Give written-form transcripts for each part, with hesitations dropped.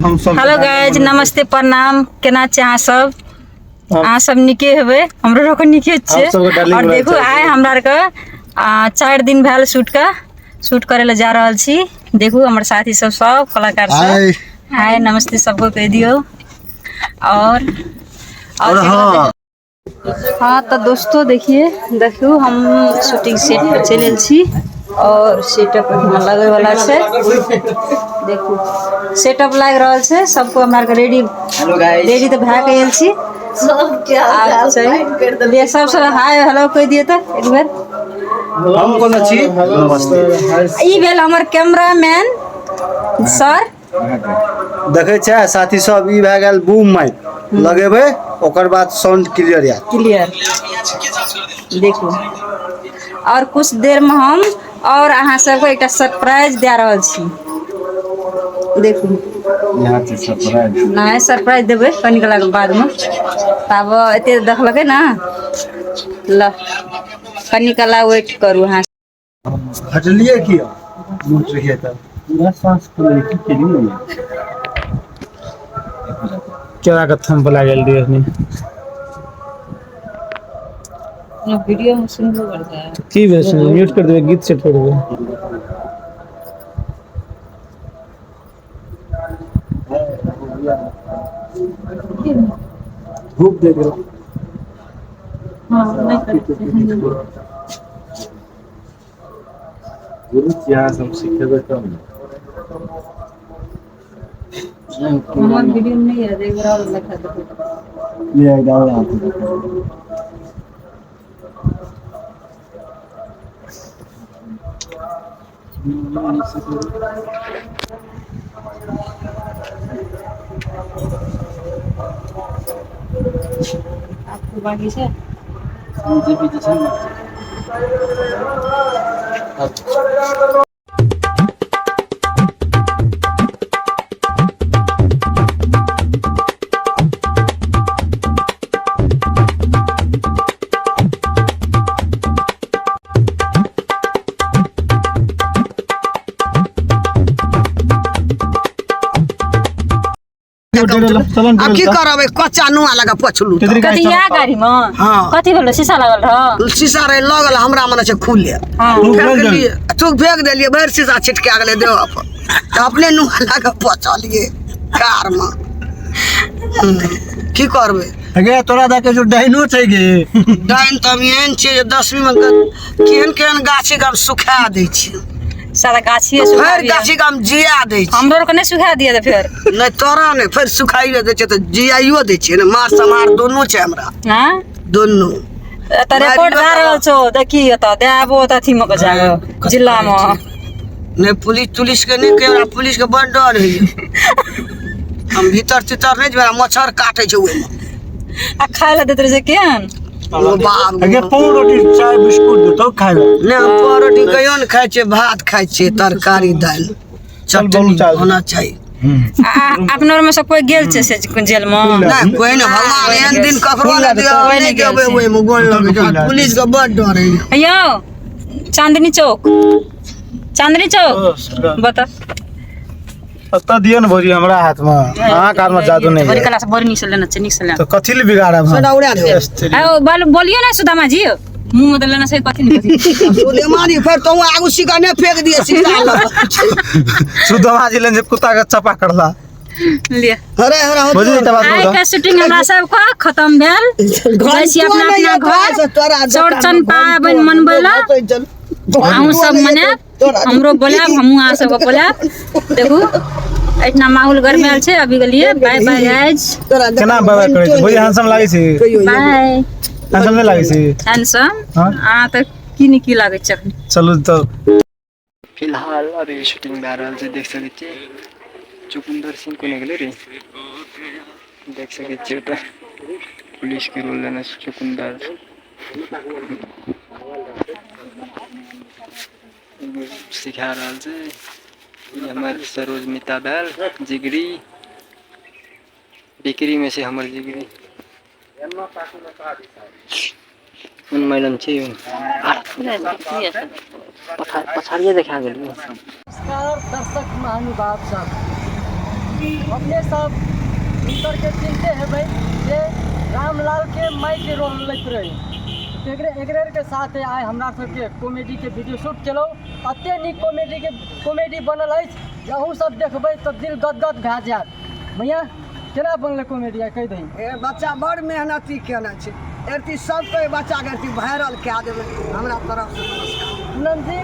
हम सब hello guys, नमस्ते, प्रणाम। केना छी अहाँ सब? अहाँ सब नीके हेबै, हमरो आरके नीके छियै। हम सबके डार्लिंग और बनायल देखू छै। आइ हमरा आरके 4 दिन भेल शूट के, शूट करे लए जा रहल छी। देखू हमर साथी सब, सब कलाकार सब। हाय। हाय, नमस्ते सबको कहि दियौ। और और हाँ। हाँ तो दोस्तों देखिए, देखियो हम शूटिंग सेट पर चलि आयल छी और सेटअप एखन लगै वाला छै। देखू सेटअप लागि रहल छै, सबको हमरा आरके रेडी रेडी तऽ भए के आयल छी। आब छै। ले सबसँ हाय हेलो कहि दियौ तऽ एक बेर। हम कोन छी? नमस्ते। ई भेल हमर कैमरामैन सर। देखै छै साथी सब, ई भए गेल बूम माइक लगेबै, ओकर बाद साउंड क्लियर आयत। क्लियर। देखू और कुछ देर में हम और अहाँ सबके एकटा सरप्राइज दए रहल छी। देखू यहाँ छै सरप्राइज। नहि, सरप्राइज देबै कनि कालक बादमे। ताब एते देखलकै ने, ल कनि काला वेट करू अहाँ। हटलिए किया मुँह रहिए तऽ पूरा सांस फूलै की केलियै केरा के थम पर लागल रहियै अखनी। वीडियो में सुनबो करता है। की भेल? सुन म्यूट कर देबै, गीत सेट कर देबै। धूप दे गेल। हाँ, नहि करै। गुरु छी अहाँ से हम सिखेबै तब ने। हमर वीडियो में नहीं है, एक बार और देखा देबै। ये एक और हाथ देखो। आपको बाकी छै। बीजेपी जे छै ने। आब की करबै, कच्चा नुआ लगा पछलू तऽ। कथी इएह गाड़ी में? हाँ। कथी भेलो, शीशा लगल रह? शीशा रहे लगल, हमरा मने छै खुले। हाँ। फेंक देलियै, थूक फेंक देलियै, भरि शीशा छिटका गेलै देह पर, तऽ अपने नुआ लगा पचलियै कार मे। की करबै? गे तोरा दऽ के जो डाइनो छै गे। डाइन तऽ हम एहन छियै जे 10वीं मे केहन केहन गाछी के हम सुखा दै छियै। सारा गाछिए सुखा फेर दिया। गाछी के हम जिया दै छियै। हमरो आरके नहि सुखा दिया तऽ फेर। नहि तोरा नहि, फेर सुखाइयो दै छियै तऽ जियाइयो दै छियै ने। मार समार दुनू छै हमरा। हाँ? दुनू। एतऽ रिपोर्ट भए रहल छौ, देखी एतऽ देबो तऽ अथी मे के जाके जिला मे। नहि पुलिस तुलिस के नहि कहियो, हमरा पुलिस के बड़ डर होइए। हम भीतर तीतर नहि जेबै, मच्छर काटै छै ओहिमे। आ खाय लए दैत रहै छै केहन? ओ बाप गे पाव रोटी चाय बिस्कुट देतौ खाय लए। नहि, हम पाव रोटी कहियो नहि खाइ छियै, भात खाइ छियै, तरकारी दालि चल, चटनी बोलू चाय। होना चाही। आ अपनो मे सब कोई गेल छै से जेल मे? नहि, कोई नहि, भगवान एहन दिन ककरो नहि दिअ, हम कोई नहि नहि गेल जेबै छै। ओहिमे, गोर लगै छै, पुलिस के बड़ डर होइए। यौ चांदनी चौक, चांदनी चौक बता। ओतऽ दियौ ने भौजी हमरा हाथ मे, अहाँके हाथ मे जादू नहि बड़ी है। कला से बड़ी नीक से लेना छै, नीक से लेना। तऽ कथी लए बिगाड़ब हम? सोना उड़ा देबै। स्त्री। आ बोलियो ना सुदामा जी, मुंह में तो लेना छै कथी नहीं कथी। सुलेमानी फेर तू आगू सिक्का नहि फेंक दिए सिक्का लग। सुदामा जी लेने कुत्ता के चपा करला। लिअ। अरे अरे। भौजी एकटा बात आइ बताउ। के शूटिंग हमरा सबके खत्म भेल। जाइ छी अपना अपना घर। चौड़चन पाबनि मनबै लए। अहूँ सब मनायब, हमरो बोलायब, हमहूँ अहाँ सबके बोलायब। देखू एहिठिना माहौल गरमायल छै। अभी गेलियै, बाय बाय गाइज। केना बाय बाय करै छै भौजी? हैंडसम लागै छै? बाय। हैंडसम नहि लागै छै? हैंडसम। हाँ? अहाँ तऽ की ने की लागै छै अखन। चलू तऽ। फिलहाल अभी शूटिंग भए रहल छै, देख सकै छियै। चुकुन्दर सिंह कोने गेलै रे? देख सकै छियै, ओतऽ पुलिस के रोल लेने छै चुकुन्दर। सिखा रहल छै। ई हमर सरोज मिता भेल जिगरी, बिक्री में छै हमर जिगरी। कोन मैडम छै यौ? पछाड़िए देखा गेलियै। नमस्कार दर्शक महानुभाव सब, अपने सब हुनकरके चिन्हते हेबै जे रामलालके माइके रोल लैत रही। एकरे एकरे के साथ आइ हमरा सबके कॉमेडीके वीडियो शूट केलहुँ। एते नीक कॉमेडीके कॉमेडी बनल अछि जे अहूँ सब देखबै तऽ दिल गदगद भए जायत। भैया केना बनलै कॉमेडी आइ कहि दही। ए बच्चा बड़ मेहनती केने छै, एरती सबके बच्चाके एरती वायरल कए देबै, हमरा तरफसँ नमस्कार। पूनम जी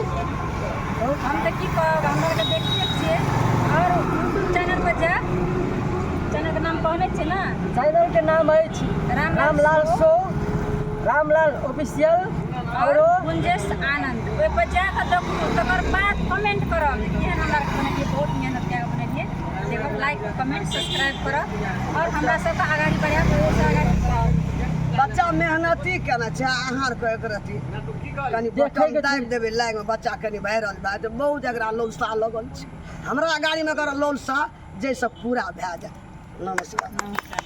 हम तऽ की कहब, हमरा आरके देखिते छियै और यूट्यूब चैनल पर जायब, चैनलके नाम कहने छियै ने? चैनलके नाम अछि रामलाल शो, रामलाल ऑफिशियल और गुंजेश आनंद। ओहि पर जाकऽ देखू, तकर बाद कमेंट करब जे केहन हमरा आरके बनेलियै। बहुत मेहनत कए कऽ बनेलियै। देखब, लाइक कमेंट सब्सक्राइब करब और हमरा सबके अगाड़ी बढ़ायब, ओहिसँ अगाड़ी बढ़ायब। बच्चा मेहनती केने छै, अहाँ आरके एक रती कनि बटन दाबि देबै लाइकमे, बच्चा कनि वायरल भए जेतै। बहुत एकरा लौलसा लगल छै, हमरा गाड़ीमे एकर लौलसा जाहिसँ पूरा भए जाय। नमस्कार। नमस्कार।